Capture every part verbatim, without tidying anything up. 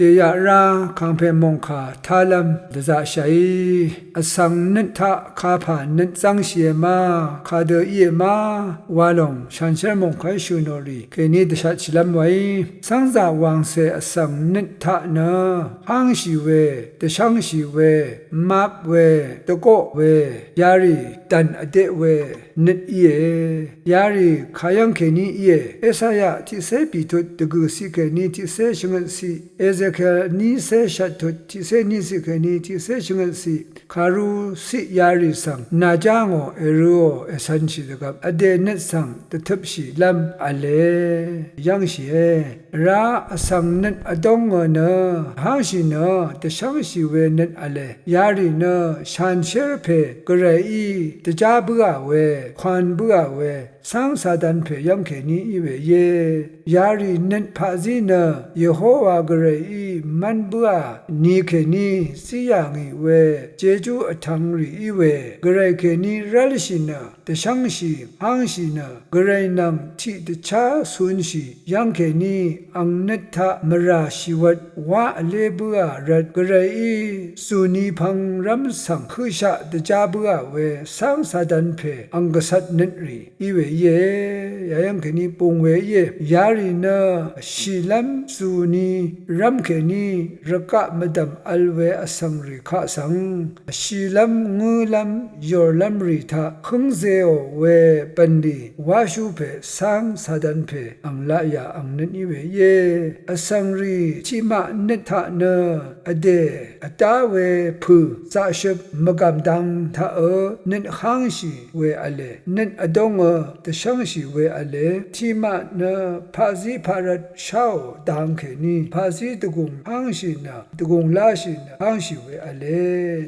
Dèyaq rá kàngpè mòngkà tálv́m dvzaqshàí, vsvng nøt taq kapà nøt zv́ngshìe ma, kadø íe ma, wa lòng shanshér mòngkàí shø̀ nò rì kèní dvshatshìlv́m weí, cv́ngzà wàngcè vsvng nøt taq nø, hángshì we, dvshv́ngshì we, map we, dvgoq we, yarì dv̀n vdeq we nøt íe. Yarì kayv́ng kèní íe. Esaya tiqcé bìtut dvgø̀ ciq kèní tiqcé shvngøt ciq, Ezekiel nícé shvttut tiqcé ní ciq kèní tiqcé shvngøt ciq, kàru ciq yarì svng nàjá ngò èrøò ècv̄nshì dvgvp vdè nøt svng dvtøpshìlv́m v̄le yv́ngshìe. Vrá vsvng nøt vdóngø nø, hángshì nø, dvshv́ngshì we nøt v̄le. Yarì nø shanshér pè gvrayí dvjá bǿà we, kwan bǿà we, cáng Satan pè yv́ng kèní í we íe. Yarì nøt paqzí nø, Yehowa gvrayí mv́n bǿà ni kèní zí yà ngì we, jejú vtvng rì í we, gvray kèní rv́lshì nø, dvshv́ngshì, hángshì nø, gvray nvng tiqdvchá cunshì yv́ng kèní, ang nøt taq mvrà shìwvt wá vlé bǿà rvt, gvrayí zùni pvngrv́m svng høqshaq dvjá bǿà we, cáng Satan pè ang gvcvt nøt rì í we íe. Yayv́ng kèní bung we íe. Yarì nø shìlv́m zùni rv́m kèní rvgaq mvdv̀m vl we vsvng rì kaq svng, shìlv́m ngǿlv́m yòrlv́m rì taq hǿngzeò we bv̀nlì wáshú pè cáng Satan pè ang laqyà ang nøt í we íe. Vsvng rì tiqmaq nøt taq nø vdè vdá we pø̀ zaqshøp mvgàm dang taqø nøt hángshì we v̄le, nøt vdóngø dvshv́ngshì we v̄le, tiqmaq nø paqzí paqrvt sháò dang kèní, paqzí dvgùng hángshì nø, dvgùng láshì nø hángshì we v̄le,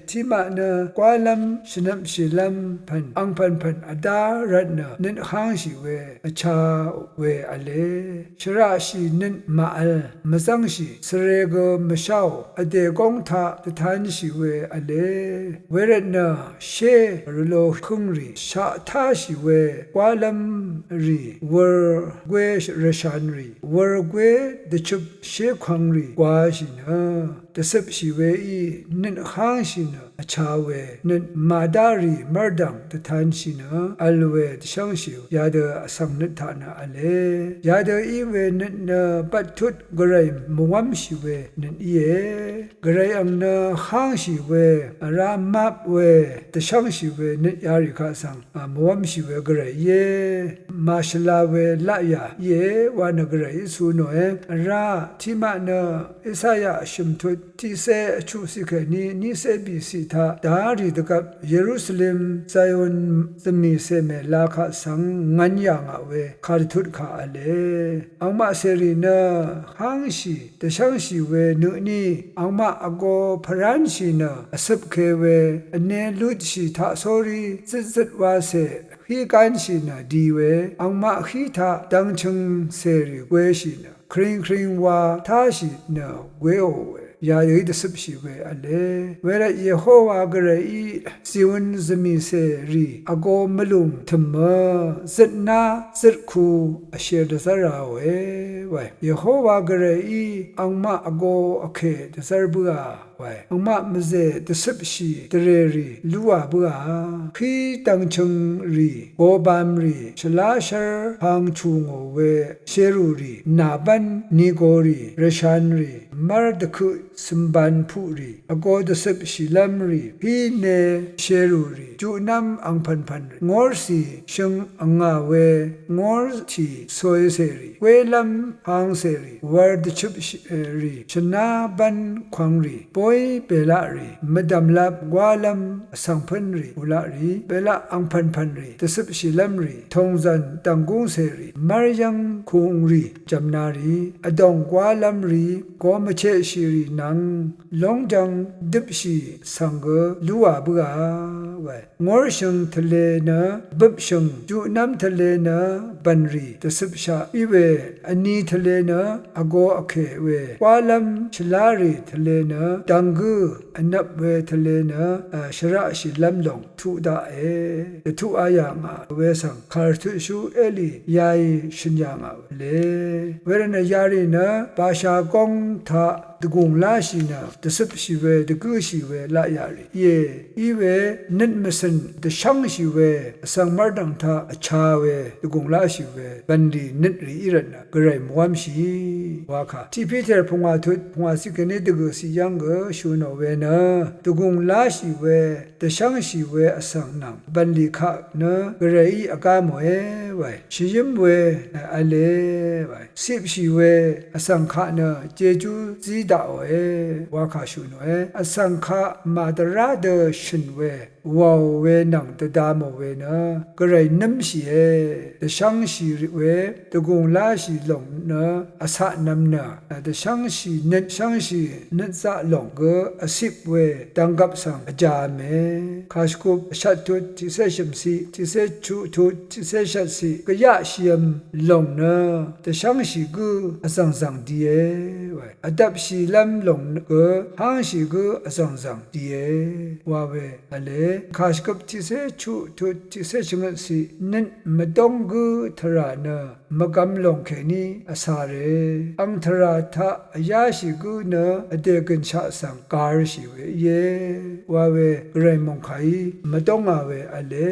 tiqmaq nø gwálv́m shvnvpshìlv́m pv̀n angpv̀npv̀n vdá rvt nø nøt hángshì we vchāò we v̄le, shvraqshì nøt màvl mvzv́ngshì, svre gø mvsháò, vdè góng taq dvtanshì we v̄le. Wervt nø shé rvlo hǿngrì, shaq táshì we gwálv́m rì, wur gwé rvshan rì, wur gwé dvchøp shé kwvng rì gwāshì nø, dvcøpshì weí nøt hángshì nø vchā we, nøt màdá rì mv́rdv̀ng dvtanshì nø vl we dvshv́ngshìò, yadø vsvng nøt taq nø v̄le. Yadø í we nøt nø bvttut gvray mvwv́mshì we nøt íe. Gvray ang nø hángshì we, vrá map we, dvshv́ngshì we nøt yarì kaq svng, a, mvwv́mshì we gvray íe. Màshvla we laqyà íe wa nø gvrayí cu nòe. Vrá tiqmaq nø Esaya vshø̀m tut tiqcé vchuqciq kèní nícé bìciq taq darì dvgvp Yerusalem Zion zvmìcè mèla kaq svng ngv̄n yà ngà we kàdvtut kà v̄le. Angmaq cèrì nø hángshì dvshv́ngshì we nø tní angmaq vgō pvránshì nø vcøpke we vne lutshì taqsórí zøtzøt wacè hí gánshì nø di we angmaq hí taq dvngchøng cèrì gweshì nø kring kring wa táshì nø gweò we yadø í dvcøpshì we v̄le. Wervt Yehowa gvrayí Zion zvmìcèrì vgō mvlùng tø̀mø zøtná zøtku vshir dvzv́r raòe wae. Yehowa gvrayí angmaq vgō vkè dvzv́r bǿà wae. Angmaq mvzè dvcøpshì dvrèrì lúà bǿà. Hí dvngchøng rì, gobam rì, shvláshv́r hang chù ngò we sherù rì, nàbv́n, nigo rì, rvshan rì, mv́r dvkøq cømban puq rì, vgō dvcøpshìlv́m rì, hí ne sherù rì, juqnv́m angpv̀npv̀n rì, ngórcì shøng vngà we ngórcì coycè rì, gwélv́m hangcè rì, wur dvchøpshì, e, rì, shvná bv́n kwvng rì, bóy bèlaq rì, mvdv̀mlap gwálv́m vsvng pǿn rì, ulaq rì, bèlaq angpv̀npv̀n rì, dvcøpshìlv́m rì, tòngzv̀n dv̀nggúngcè rì, mv́ryv́ng kung rì, jv̀mna rì, vdòng gwálv́m rì, go mvcheqshì rì nvng lóngjvng døpshì svng gø lúà bǿà. wae. Ngórshøng tvlē nø bøpshøng, juqnv́m tvlē nø bv̀nrì dvcøpshaq í we, vni tvlē nø vgō vkè we, gwálv́m shvlárì tvlē nø dv̀ng gǿ, vnvp we tvlē nø shvraqshìlv́m lòng tuq daqe. Dvtuqa yà ngà we svng kàrvtutshú eli yaì shø̀n yà ngà vle. Wervtnø yarì nø basha góng taq dvgùng láshì nø dvcøpshì we dvgǿshì we laq yà rì íe. Í we nøt mvcø̀n dvshv́ngshì we vsvng mv́rdv̀ng taq vcha we dvgùng láshì we bv̀nlì nøt rì í rvtnø gvray mvwv́mshì wakà. Tiq Piter pungwà tut pungwà ciq kèní dvgø̀ ciq yv́ng gø shø̀ nò we nø dvgùng láshì we dvshv́ngshì we vsvng nvng bv̀nlì kaq nø gvrayí vgá mòe wae. Shvyǿm we v̄le wae. Cipshì we vsvng kaq nø jejú zí daqòe wakà shø̀ nòe. Vsvng kaq màdvrá dø shø̀n we wàò we nvng dvda mò we nø gvray nǿmshìe. Dvshv́ngshì we dvgùng láshì lòng nø vcatnv̄m nø dvshv́ngshì nøt shv́ngshì nøt zaq lòng gø vcip we dv̀nggvp svng vjàv̄me. Kàshvgup shvt tut tiqcé shø̀mciq, tiqcé chuq tut tiqcé shvtciq gvyaqshìv̄m lòng nø dvshv́ngshì gǿ vzv̀ngzv̀ng die wae. Vdvpshìlv́m lòng gø hángshì gǿ vzv̀ngzv̀ng die wa we v̄le. Kàshvgup tiqcé chuq tut tiqcé shvngøtciq nøt mvdóng gǿ tvrà nø mvgvm lòng kèní vcà rè. Ang tvrà taq vyáshì gǿ nø vdè gø̀nshaq svng gàrshì we íe wa we gvray mòngkàí mvdóngà we v̄le.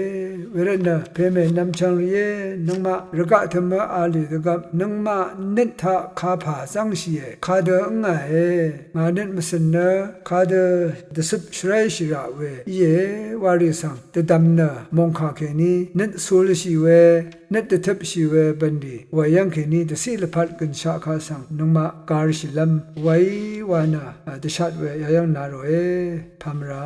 Wervtnø pèmè nvmchvng rìé nøngmaq rvgaq tø̀mø a lì dvgvp nøngmaq nøt taq kapà zv́ngshìe. Kadø ǿngàe. Ngà nøt mvcø̀n nø kadø dvcøp shvráyshì raq we íe warì svng dvdvm nø mòngkà kèní nøt culshì we nøt dvtøpshì we bv̀nlì wàyv́ng kèní dvciq lvpat gø̀nshaq kaq svng nøngmaq gàrshìlv́m wàí wa nø dvshat we yayv́ng na ròe pamvra.